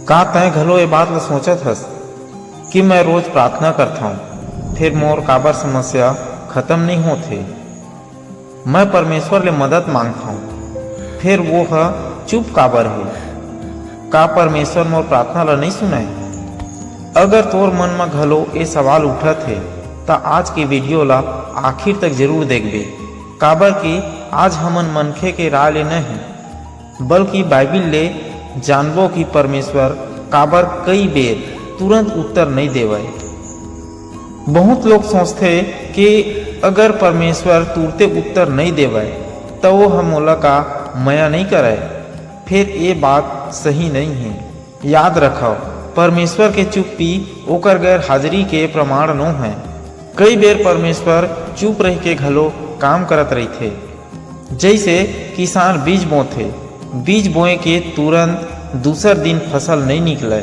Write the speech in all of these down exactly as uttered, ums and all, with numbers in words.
का तैं घलो ए बात ल सोचत हस कि मैं रोज प्रार्थना करथंव, फेर मोर काबर समस्या खत्म नइ होत हे? मैं परमेश्वर ले मदद मांगथंव, फेर वो ह चुप काबर हे? का परमेश्वर मोर प्रार्थना ल नइ सुनय? अगर तोर मन म घलो ए सवाल उठत हे, त आज के वीडियो ल आखिर तक जरूर देखबे, काबर कि आज हमन मनखे के राय ले नहीं, बल्कि बाइबिल ले जानबो कि परमेश्वर काबर कई बेर तुरंत उत्तर नइ देवय। बहुत लोग सोचथे कि अगर परमेश्वर तुरते उत्तर नइ देवय, त वो ह मोला का मया नइ करय। फेर ए बात सही नइ हे। याद रखव, परमेश्वर के चुप्पी ओकर गैर हाजिरी के प्रमाण नो हे। कई बेर परमेश्वर चुप रह के घलो काम करत रहिथे। जइसे किसान बीज बोथे, बीज बोए के तुरंत दूसर दिन फसल नइ निकलय।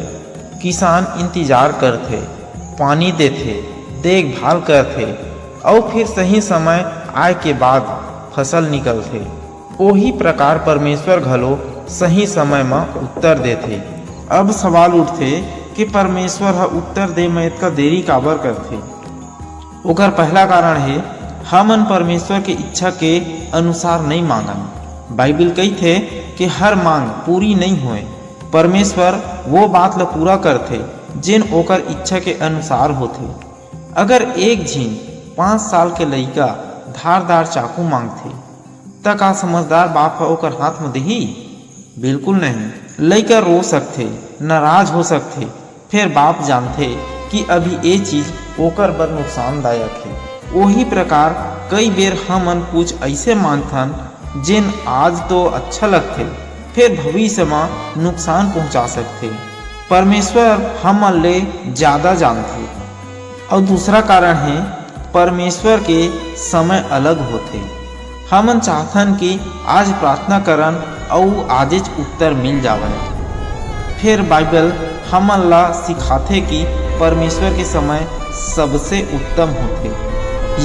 किसान इंतजार करथे, पानी देथे, देखभाल करथे, अउ फिर सही समय आए के बाद फसल निकलथे। ओही प्रकार परमेश्वर घलो सही समय म उत्तर देथे। अब सवाल उठथे कि परमेश्वर ह उत्तर दे म एतका देरी काबर करथे? ओकर पहला कारण हे, हमन परमेश्वर के इच्छा के अनुसार नइ मांगन। बाइबिल कहिथे कि हर मांग पूरी नइ होय। परमेश्वर वो बात ल पूरा करथे, जेन ओकर इच्छा के अनुसार होथे। अगर एक झिन पाँच साल के लइका धारदार चाकू मांगथे, त का समझदार बाप ह ओकर हाथ म देही? बिल्कुल नहीं। लइका रो सकथे, नाराज हो सकथे, फेर बाप जानथे कि अभी ए चीज ओकर बर नुकसानदायक हे। ओही प्रकार कई बेर हमन कुछ अइसे मांगथन, जेन आज तो अच्छा लगथे, फेर भविष्य म नुकसान पहुंचा सकथे। परमेश्वर हमन ले जादा जानथे। अउ दूसरा कारण हे, परमेश्वर के समय अलग होथे। हमन चाहथन कि आज प्रार्थना करन अउ आजेच उत्तर मिल जावय। फेर बाइबल हमन ला सिखाथे कि परमेश्वर के समय सबसे उत्तम होथे।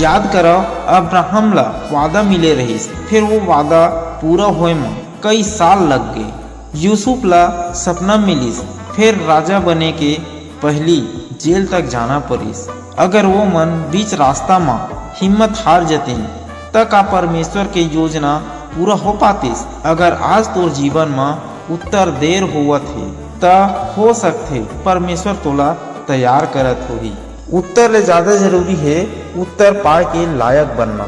याद करव, अब्राहम ला वादा मिले रहिस, फेर वो वादा पूरा होए म कई साल लग गे। यूसुफ ला सपना मिलिस, फेर राजा बने के पहिली जेल तक जाना परिस। अगर वो मन बीच रास्ता म हिम्मत हार जतिन, त का परमेश्वर के योजना पूरा हो पातिस? अगर आज तोर जीवन म उत्तर देर होवत हे, त हो सकथे परमेश्वर तोला तैयार करत होही। उत्तर ले जादा जरूरी हे उत्तर पाए के लायक बनना।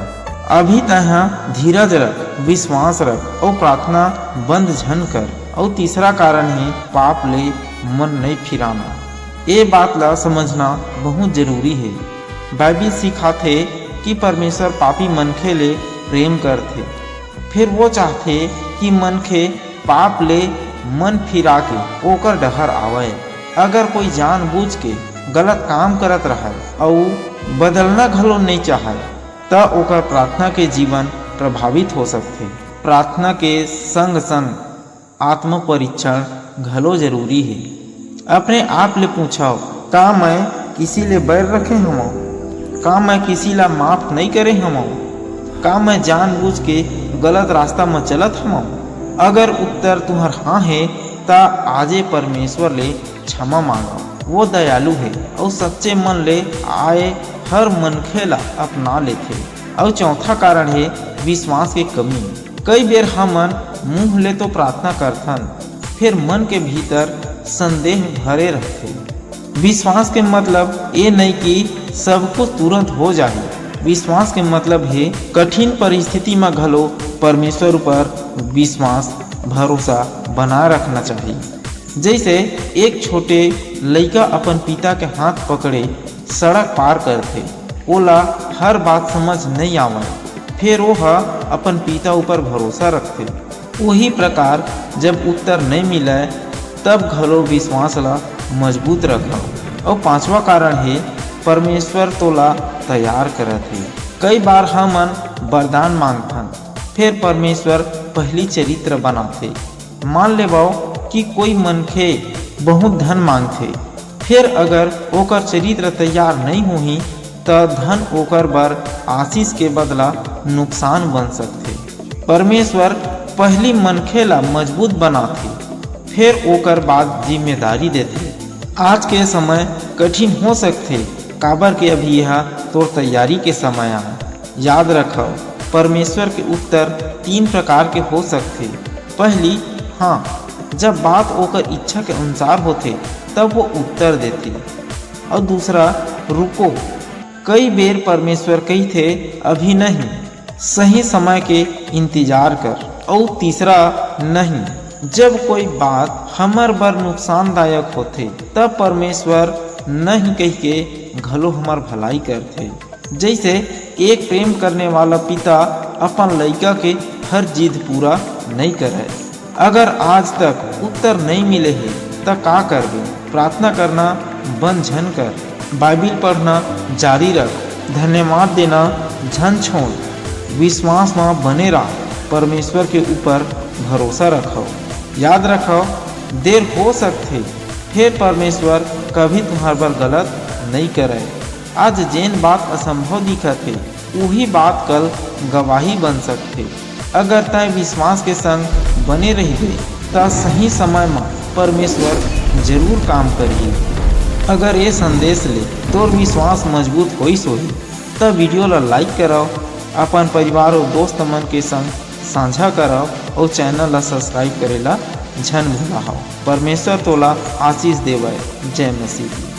अभी तैं ह धीरज रख, विश्वास रख अउ प्रार्थना बंद झन कर। अउ तीसरा कारण हे पाप ले मन नइ फिराना। ए बात ला समझना बहुत जरूरी हे। बाइबिल सिखाथे कि परमेश्वर पापी मनखे ले प्रेम करथे। फेर वो चाहथे कि मनखे पाप ले मन फिरा के ओकर डहर आवय। अगर कोई जानबूझ के गलत काम करत रहय अउ बदलना घलो नइ चाहय, त ओकर प्रार्थना के जीवन प्रभावित हो सकथे। प्रार्थना के संग-संग आत्म परीक्षण घलो जरूरी हे। अपने आप ले पूछव, का मैं किसी ले बैर रखे हवंव? का मैं किसी ला माफ नइ करे हवंव? का मैं जानबूझ के गलत रास्ता म चलत हवंव? अगर उत्तर तुंहर हाँ हे, त आजे परमेश्वर ले क्षमा मांगव। वो दयालु हे अउ सच्चे मन ले आए हर मनखे ला अपना लेथे। अउ चौथा कारण हे विश्वास के कमी। कई बेर हमन मुंह ले तो प्रार्थना करथन, फेर मन के भीतर संदेह भरे रहथे। विश्वास के मतलब ए नइ कि सब कुछ तुरंत हो जाही। विश्वास के मतलब हे कठिन परिस्थिति म घलो परमेश्वर ऊपर विश्वास, भरोसा बनाए रखना चाही। जइसे एक छोटे लइका अपन पिता के हाथ पकड़े सड़क पार करथे, ओला हर बात समझ नइ आवय, फेर ओ ह अपन पिता ऊपर भरोसा रखथे। उही प्रकार जब उत्तर नइ मिलय, तब घलो विश्वास ला मजबूत रखव। अउ पांचवा कारण हे, परमेश्वर तोला तैयार करत हे। कई बार हमन वरदान मांगथन, फेर परमेश्वर पहिली चरित्र बनाथे। मान लेवव कि कोई मनखे बहुत धन मांगथे, फेर अगर ओकर चरित्र तैयार नइ होही, त धन ओकर बर आशीष के बदला नुकसान बन सकथे। परमेश्वर पहिली मनखे ला मजबूत बनाथे, फेर ओकर बाद जिम्मेदारी देथे। आज के समय कठिन हो सकथे, काबर के अभी यह तोर तैयारी के समय आय। याद रखव, परमेश्वर के उत्तर तीन प्रकार के हो सकथे। पहली, हाँ, जब बात ओकर इच्छा के अनुसार होथे, तब वो उत्तर देथे। और दूसरा, रुको, कई बेर परमेश्वर कहिथे, "अभी नहीं, सही समय के इंतजार कर।" और तीसरा, नहीं, जब कोई बात हमर बर नुकसानदायक होथे, तब परमेश्वर नहीं कहिके घलो हमर भलाई करथे। जैसे एक प्रेम करने वाला पिता अपन लइका के हर जिद पूरा नहीं करे। अगर आज तक उत्तर नहीं मिले हे, त का करबे? प्रार्थना करना बंद झन कर, बाइबिल पढ़ना जारी रख, धन्यवाद देना झन छोड़, विश्वास म बने रह, परमेश्वर के ऊपर भरोसा रखव। याद रखव, देर हो सकथे, फेर परमेश्वर कभी तुम्हार बर गलत नहीं करे। आज जेन बात असंभव दिखत हे, उही बात कल गवाही बन सकथे। अगर तंय विश्वास के संग बने रहिबे, त सही समय म परमेश्वर जरूर काम करही। अगर ये संदेश ले तोर विश्वास मजबूत होइस होही, त वीडियो ला लाइक करव, अपन परिवार और दोस्त मन के संग साझा करव और चैनल ला सब्सक्राइब करे ला झन भुलाहव। परमेश्वर तोला आशीष देवय। जय मसीह।